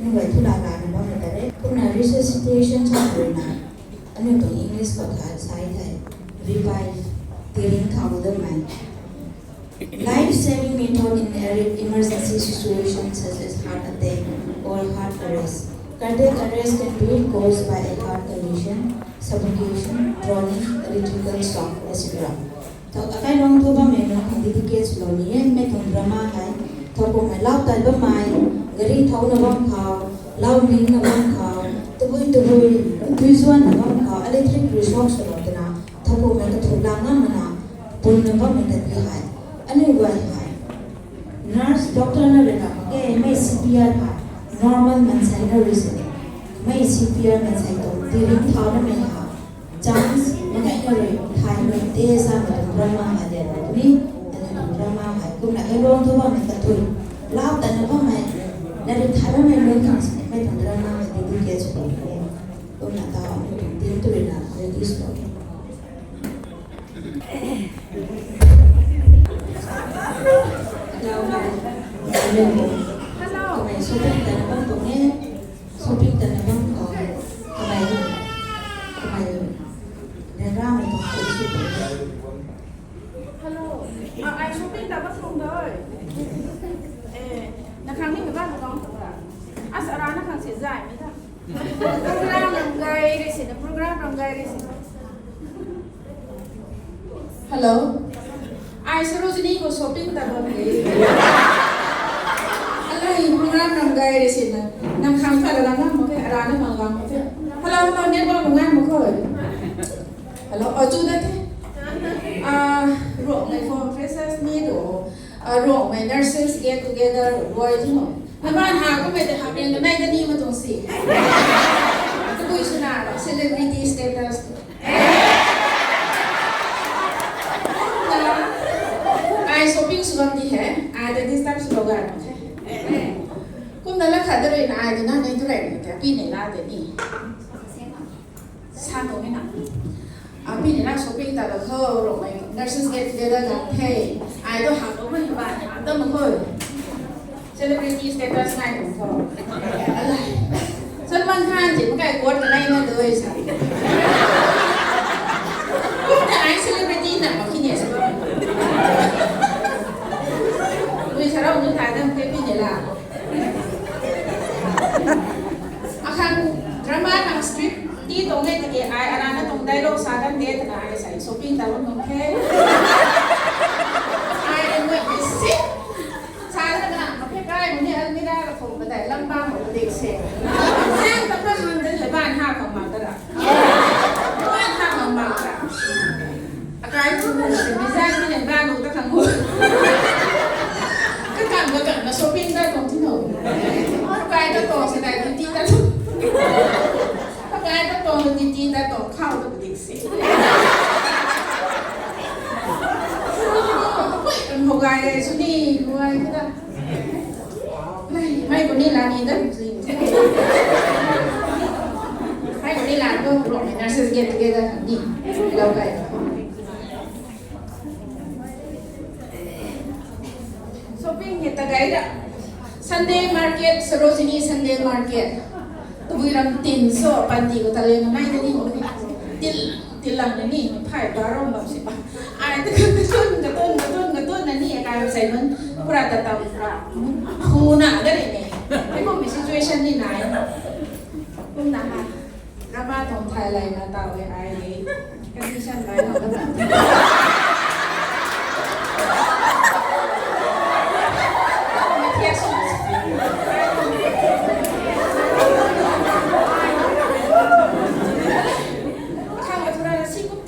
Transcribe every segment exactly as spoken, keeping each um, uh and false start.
Aniu guay thu laa laa na bammei ta re. Kumna resuscitation sa rui na, aniu tuang English khou tha sai thei, revive, tiring thau damei. Life-saving method in emergency situations such as heart attack or heart arrest. Cardiac arrest can be caused by a heart condition, suffocation, drowning, electrical shock, et cetera. Tho akai long thu bammei nunc khang dedicate swlou ni e, mei tuang drama hei. Tho kumhmei lau tat bammei, gari thau na bam khou, lau ling na bam khou, tabui tabui, tui zuan na bam khou, electric shock swlou twna, tho kumhmei kathu lang ngam mana, pun na bammei tat ti hei. Aniu guay hei. Nurse, doctor na rui na, okay, mei C P R hei, normal mansei na rui sini. Mei C P R mansei tuang tiring thau namei hei. Chance, makai na rui, thai rui, te sa na tuang drama hei de rui ni, aniu tuang drama hei, kumna kai long thu bammei kathui, lau tat na bammei, na rui thai bammei lung khang sini, mei tuang drama hei dedicate swlou ni e. Kumna tau, aniu tuang team tu rui na, ready swlou ni. Hello. Hello. Kamei shopping tana bam tuang e. Shopping tana bam khou. Kamei. Kamei. Ryanramei tuang shopping. Hello. Ah, ai shopping ta bam tuang doi. Eh, na khang ni ka bam tuang ta. As ara na khang si zai mi ta. Program ram gay re si na, program ram gay re si na. Hello. Ai Sarojini khou shopping ta bam de. Alai program ram gay re si na. Nang khang khat ra ngam mak khe, ara na mang ngam mak khe. Hello, hello, network ngam mak khe. Hello, oh, chu da the. Ah, Rongmei khou freshers meet o. Ah, Rongmei nurses get together, boy, you know. Naman ha, kummei ta ha, peng kanai kani ma tuang si. Tabui swna, celebrity status. Ai shopping sw bam di he, ai ta disturb swlou ga na the. Kumna la khat da rui na, ai ta na nai tu rei na te, pi nei la te ni. Sa tuang e na. Api ni na shopping ta la khou, Rongmei nurses get together na the. Ai tu ha tu mei ba, ha tu ma khou. Celebrity status nai tuang khou. Alai. Salman Khan ji makai quote kanai na doi sa. Kumna ai celebrity na ma kine sa. Ui sa rau nu thai dam te pi nei la. Akhang drama khang script ti tuang e tiki ai, arana tuang dialogue sa kan de twna ai sa shopping ta bam tuang the. Ai rui ngui si. Sa na na, ma phe kai muni almirah ra phung ka dai lam bam ma dik se. Zang ta ka hang de ban ha khang ma ta ra. Ban ha khang ma ta ra. Akai tu mu se, mi zang ni nen ba nu ta khang mu. Ka kan, ka kan na shopping ta tuang ti no. Akai ta tuang se dai ti ta tuang. Akai ta tuang ti ti ta tuang khau ta dik se. Hui, kan ho gai le, suni, luai ka ta. Mei, mei ko ni la ni da, zing. Mei ko ni la ko, Rongmei nurses get together ni. Lau kai. Shopping ni ta gai da. Sunday market, Sarojini Sunday market. Tabui ram tin so, panty ko ta le na nai da ni. Til, til lang na ni, phai ba rom bam si ba. Ai, ta katun, katun, katun, katun na ni, akai sai nun, pura ta tam, pura. Hu na, da ni ni. Ai, ko mi situation ni nai. Kum na ha. Drama tuang thai lai na tau e ai ni. Condition lai na ta. Khang ka thura na si kum.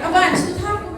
Aban su tha kum.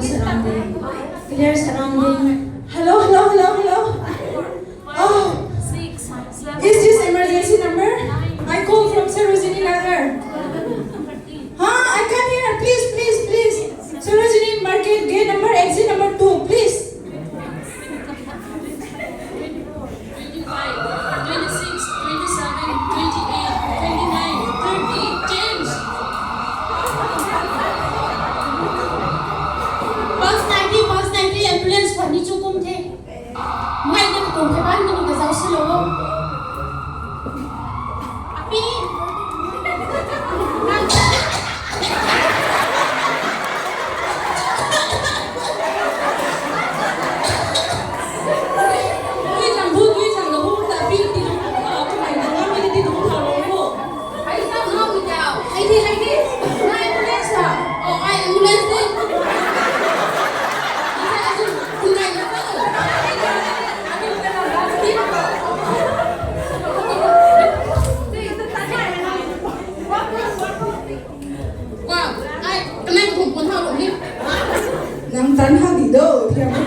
Surrounding. Clear surrounding. Hello, hello, hello, hello. Oh, is this emergency number? I call from Sarojini Nagar. Huh? I can't hear. Please, please, please. Sarojini Market, gate number, exit number two, please. Twenty-five, twenty-six, twenty-seven, twenty-eight, twenty-nine, thirty, change. Pulse ninety, pulse ninety, ambulance khwan ni chu kum the. Mai na katum the ban ni ka zau si lo. Api. Wow, ai, kanang kum pun hau lou ni. Nang tan hau di do, thiam.